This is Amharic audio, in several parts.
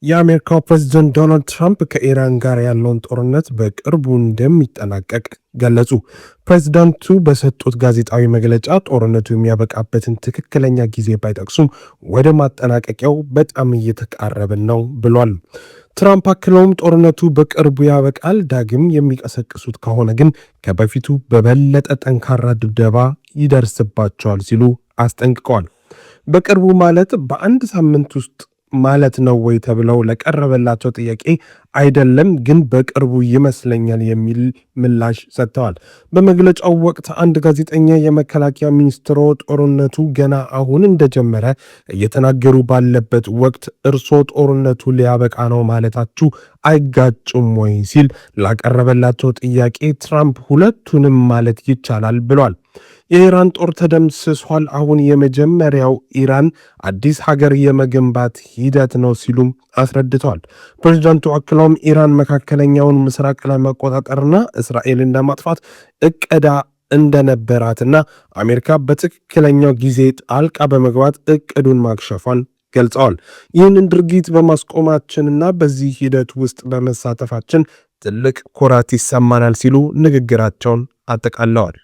የአሜሪካው ፕሬዝደንት ዶናልድ ትራምፕ ከኢራን ጋር ያለውን ጦርነት በቅርቡ እንደሚጠናቀቅ ገለጹ። ፕሬዝዳንቱ በሰጡት ጋዜጣዊ መግለጫ ጦርነቱ የሚያበቃበትን ትክክለኛ ጊዜ ባይጠቅሱም ወደ ማጠናቀቂያው በጣም እየተቃረብን ነው ብሏል። ትራምፕ አክለውም ጦርነቱ በቅርቡ ያበቃል፣ ዳግም የሚቀሰቅሱት ከሆነ ግን ከበፊቱ በበለጠ ጠንካራ ድብደባ ይደርስባቸዋል ሲሉ አስጠንቅቀዋል። በቅርቡ ማለት በአንድ ሳምንት ውስጥ ማለት ነው ወይ ተብለው ለቀረበላቸው ጥያቄ አይደለም፣ ግን በቅርቡ ይመስለኛል የሚል ምላሽ ሰጥተዋል። በመግለጫው ወቅት አንድ ጋዜጠኛ የመከላከያ ሚኒስትሮ ጦርነቱ ገና አሁን እንደጀመረ እየተናገሩ ባለበት ወቅት እርሶ ጦርነቱ ሊያበቃ ነው ማለታችሁ አይጋጩም ወይ ሲል ላቀረበላቸው ጥያቄ ትራምፕ ሁለቱንም ማለት ይቻላል ብሏል። የኢራን ጦር ተደምስሷል። አሁን የመጀመሪያው ኢራን አዲስ ሀገር የመገንባት ሂደት ነው ሲሉም አስረድተዋል። ፕሬዚዳንቱ አክለውም ኢራን መካከለኛውን ምስራቅ ለመቆጣጠርና እስራኤልን ለማጥፋት እቅዳ እንደነበራትና አሜሪካ በትክክለኛው ጊዜ ጣልቃ በመግባት እቅዱን ማክሸፏን ገልጸዋል። ይህንን ድርጊት በማስቆማችንና በዚህ ሂደት ውስጥ በመሳተፋችን ትልቅ ኩራት ይሰማናል ሲሉ ንግግራቸውን አጠቃለዋል።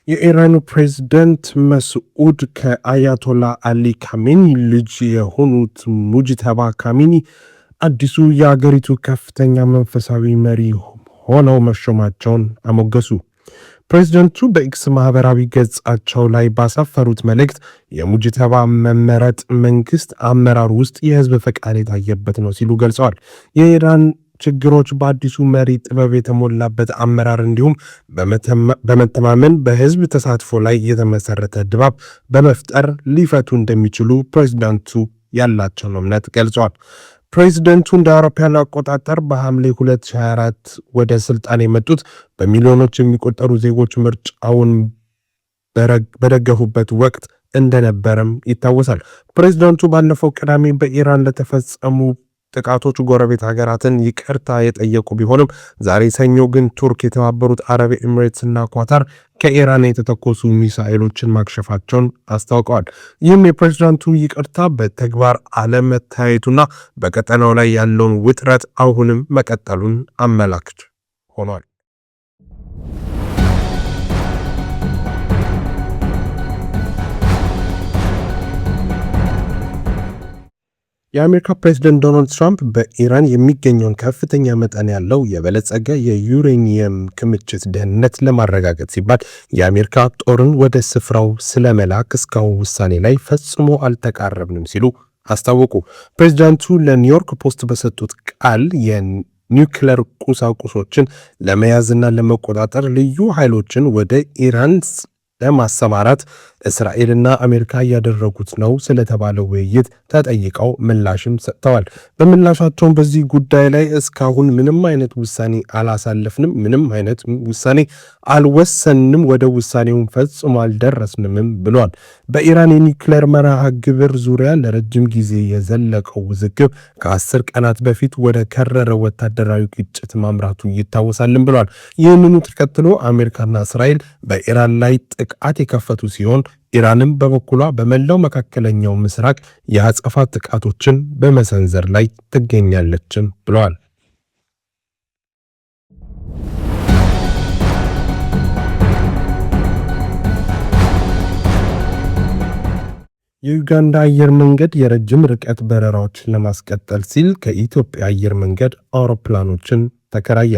የኢራኑ ፕሬዝደንት መስዑድ ከአያቶላ አሊ ካሜኒ ልጅ የሆኑት ሙጅተባ ካሜኒ አዲሱ የአገሪቱ ከፍተኛ መንፈሳዊ መሪ ሆነው መሾማቸውን አሞገሱ። ፕሬዝደንቱ በኤክስ ማህበራዊ ገጻቸው ላይ ባሰፈሩት መልእክት የሙጅተባ መመረጥ መንግስት አመራር ውስጥ የህዝብ ፈቃድ የታየበት ነው ሲሉ ገልጸዋል። የኢራን ችግሮች በአዲሱ መሪ ጥበብ የተሞላበት አመራር እንዲሁም በመተማመን በህዝብ ተሳትፎ ላይ የተመሰረተ ድባብ በመፍጠር ሊፈቱ እንደሚችሉ ፕሬዚዳንቱ ያላቸውን እምነት ገልጸዋል። ፕሬዚደንቱ እንደ አውሮፓውያን አቆጣጠር በሐምሌ 2024 ወደ ስልጣን የመጡት በሚሊዮኖች የሚቆጠሩ ዜጎች ምርጫውን በደገፉበት ወቅት እንደነበረም ይታወሳል። ፕሬዚዳንቱ ባለፈው ቅዳሜ በኢራን ለተፈጸሙ ጥቃቶች ጎረቤት ሀገራትን ይቅርታ የጠየቁ ቢሆንም ዛሬ ሰኞ ግን ቱርክ፣ የተባበሩት አረብ ኤሚሬትስ እና ኳታር ከኢራን የተተኮሱ ሚሳኤሎችን ማክሸፋቸውን አስታውቀዋል። ይህም የፕሬዚዳንቱ ይቅርታ በተግባር አለመታየቱና በቀጠናው ላይ ያለውን ውጥረት አሁንም መቀጠሉን አመላክት ሆኗል። የአሜሪካ ፕሬዝደንት ዶናልድ ትራምፕ በኢራን የሚገኘውን ከፍተኛ መጠን ያለው የበለጸገ የዩሬኒየም ክምችት ደህንነት ለማረጋገጥ ሲባል የአሜሪካ ጦርን ወደ ስፍራው ስለመላክ እስካሁን ውሳኔ ላይ ፈጽሞ አልተቃረብንም ሲሉ አስታወቁ። ፕሬዝዳንቱ ለኒውዮርክ ፖስት በሰጡት ቃል የኒውክለር ቁሳቁሶችን ለመያዝና ለመቆጣጠር ልዩ ኃይሎችን ወደ ኢራን ለማሰማራት እስራኤልና አሜሪካ እያደረጉት ነው ስለተባለው ውይይት ተጠይቀው ምላሽም ሰጥተዋል። በምላሻቸውም በዚህ ጉዳይ ላይ እስካሁን ምንም አይነት ውሳኔ አላሳለፍንም፣ ምንም አይነት ውሳኔ አልወሰንም፣ ወደ ውሳኔውን ፈጽሞ አልደረስንምም ብሏል። በኢራን የኒውክሌር መርሃ ግብር ዙሪያ ለረጅም ጊዜ የዘለቀው ውዝግብ ከ10 ቀናት በፊት ወደ ከረረ ወታደራዊ ግጭት ማምራቱ ይታወሳልም ብሏል። ይህንኑ ተከትሎ አሜሪካና እስራኤል በኢራን ላይ ጥቃት የከፈቱ ሲሆን ኢራንም በበኩሏ በመላው መካከለኛው ምስራቅ የአጸፋ ጥቃቶችን በመሰንዘር ላይ ትገኛለችም ብለዋል። የዩጋንዳ አየር መንገድ የረጅም ርቀት በረራዎችን ለማስቀጠል ሲል ከኢትዮጵያ አየር መንገድ አውሮፕላኖችን ተከራየ።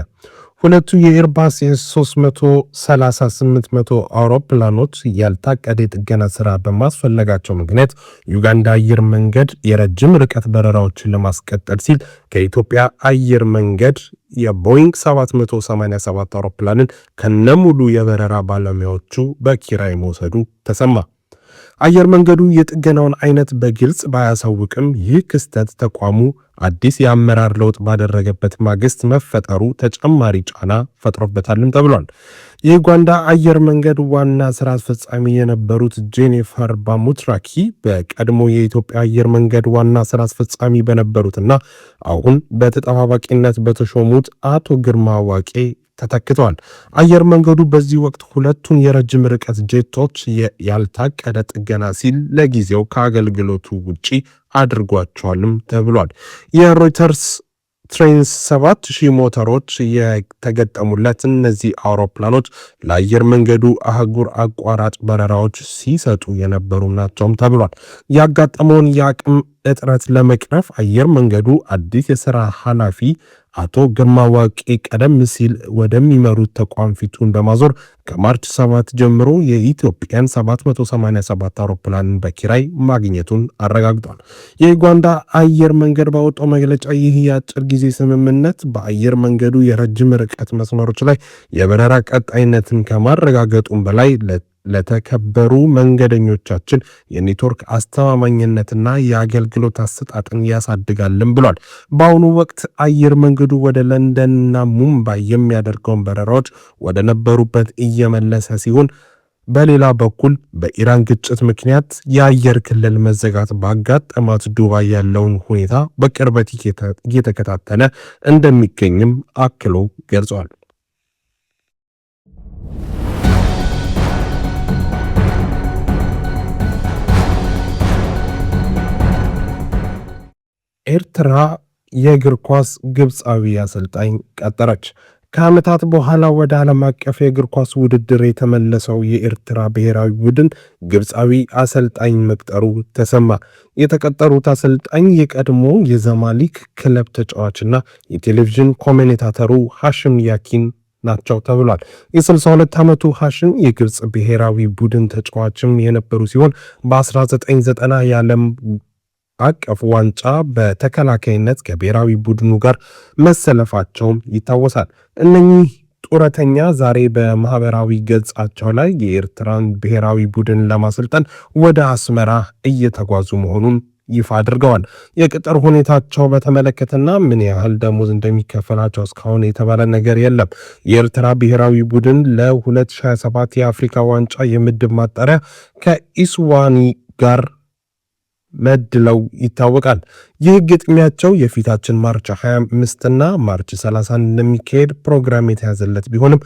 ሁለቱ የኤርባስ የ330-800 አውሮፕላኖች ያልታቀደ የጥገና ስራ በማስፈለጋቸው ምክንያት ዩጋንዳ አየር መንገድ የረጅም ርቀት በረራዎችን ለማስቀጠል ሲል ከኢትዮጵያ አየር መንገድ የቦይንግ 787 አውሮፕላንን ከነሙሉ የበረራ ባለሙያዎቹ በኪራይ መውሰዱ ተሰማ። አየር መንገዱ የጥገናውን አይነት በግልጽ ባያሳውቅም ይህ ክስተት ተቋሙ አዲስ የአመራር ለውጥ ባደረገበት ማግስት መፈጠሩ ተጨማሪ ጫና ፈጥሮበታልም ተብሏል። የዩጋንዳ አየር መንገድ ዋና ስራ አስፈጻሚ የነበሩት ጄኒፈር ባሙትራኪ በቀድሞ የኢትዮጵያ አየር መንገድ ዋና ስራ አስፈጻሚ በነበሩትና አሁን በተጠባባቂነት በተሾሙት አቶ ግርማ ዋቄ ተተክተዋል። አየር መንገዱ በዚህ ወቅት ሁለቱን የረጅም ርቀት ጄቶች ያልታቀደ ጥገና ሲል ለጊዜው ከአገልግሎቱ ውጪ አድርጓቸዋልም ተብሏል። የሮይተርስ ትሬንት 7000 ሞተሮች የተገጠሙለት እነዚህ አውሮፕላኖች ለአየር መንገዱ አህጉር አቋራጭ በረራዎች ሲሰጡ የነበሩ ናቸውም ተብሏል። ያጋጠመውን የአቅም እጥረት ለመቅረፍ አየር መንገዱ አዲስ የስራ ኃላፊ አቶ ግርማ ዋቄ ቀደም ሲል ወደሚመሩት ተቋም ፊቱን በማዞር ከ March 7 ጀምሮ የኢትዮጵያን 787 አውሮፕላንን በኪራይ ማግኘቱን አረጋግጧል። የዩጋንዳ አየር መንገድ ባወጣው መግለጫ ይህ የአጭር ጊዜ ስምምነት በአየር መንገዱ የረጅም ርቀት መስመሮች ላይ የበረራ ቀጣይነትን ከማረጋገጡም በላይ ለተከበሩ መንገደኞቻችን የኔትወርክ አስተማማኝነትና የአገልግሎት አሰጣጥን ያሳድጋልን ብሏል። በአሁኑ ወቅት አየር መንገዱ ወደ ለንደንና ሙምባይ የሚያደርገውን በረራዎች ወደ ነበሩበት እየመለሰ ሲሆን፣ በሌላ በኩል በኢራን ግጭት ምክንያት የአየር ክልል መዘጋት ባጋጠማት ዱባይ ያለውን ሁኔታ በቅርበት እየተከታተለ እንደሚገኝም አክሎ ገልጿል። ኤርትራ የእግር ኳስ ግብፃዊ አሰልጣኝ ቀጠረች። ከዓመታት በኋላ ወደ ዓለም አቀፍ የእግር ኳስ ውድድር የተመለሰው የኤርትራ ብሔራዊ ቡድን ግብፃዊ አሰልጣኝ መቅጠሩ ተሰማ። የተቀጠሩት አሰልጣኝ የቀድሞ የዘማሊክ ክለብ ተጫዋችና የቴሌቪዥን commentator ኡ ሐሽም ያኪን ናቸው ተብሏል። የ62 ዓመቱ ሐሽም የግብፅ ብሔራዊ ቡድን ተጫዋችም የነበሩ ሲሆን፣ በ1990 የዓለም አቀፍ ዋንጫ በተከላካይነት ከብሔራዊ ቡድኑ ጋር መሰለፋቸውም ይታወሳል። እነኚህ ጡረተኛ ዛሬ በማህበራዊ ገጻቸው ላይ የኤርትራን ብሔራዊ ቡድን ለማሰልጠን ወደ አስመራ እየተጓዙ መሆኑን ይፋ አድርገዋል። የቅጥር ሁኔታቸው በተመለከተና ምን ያህል ደሞዝ እንደሚከፈላቸው እስካሁን የተባለ ነገር የለም። የኤርትራ ብሔራዊ ቡድን ለ2027 የአፍሪካ ዋንጫ የምድብ ማጣሪያ ከኢስዋኒ ጋር መድለው ይታወቃል። ይህ ግጥሚያቸው የፊታችን March 25 እና March 30 እንደሚካሄድ ፕሮግራም የተያዘለት ቢሆንም፣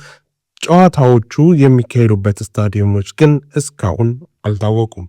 ጨዋታዎቹ የሚካሄዱበት ስታዲየሞች ግን እስካሁን አልታወቁም።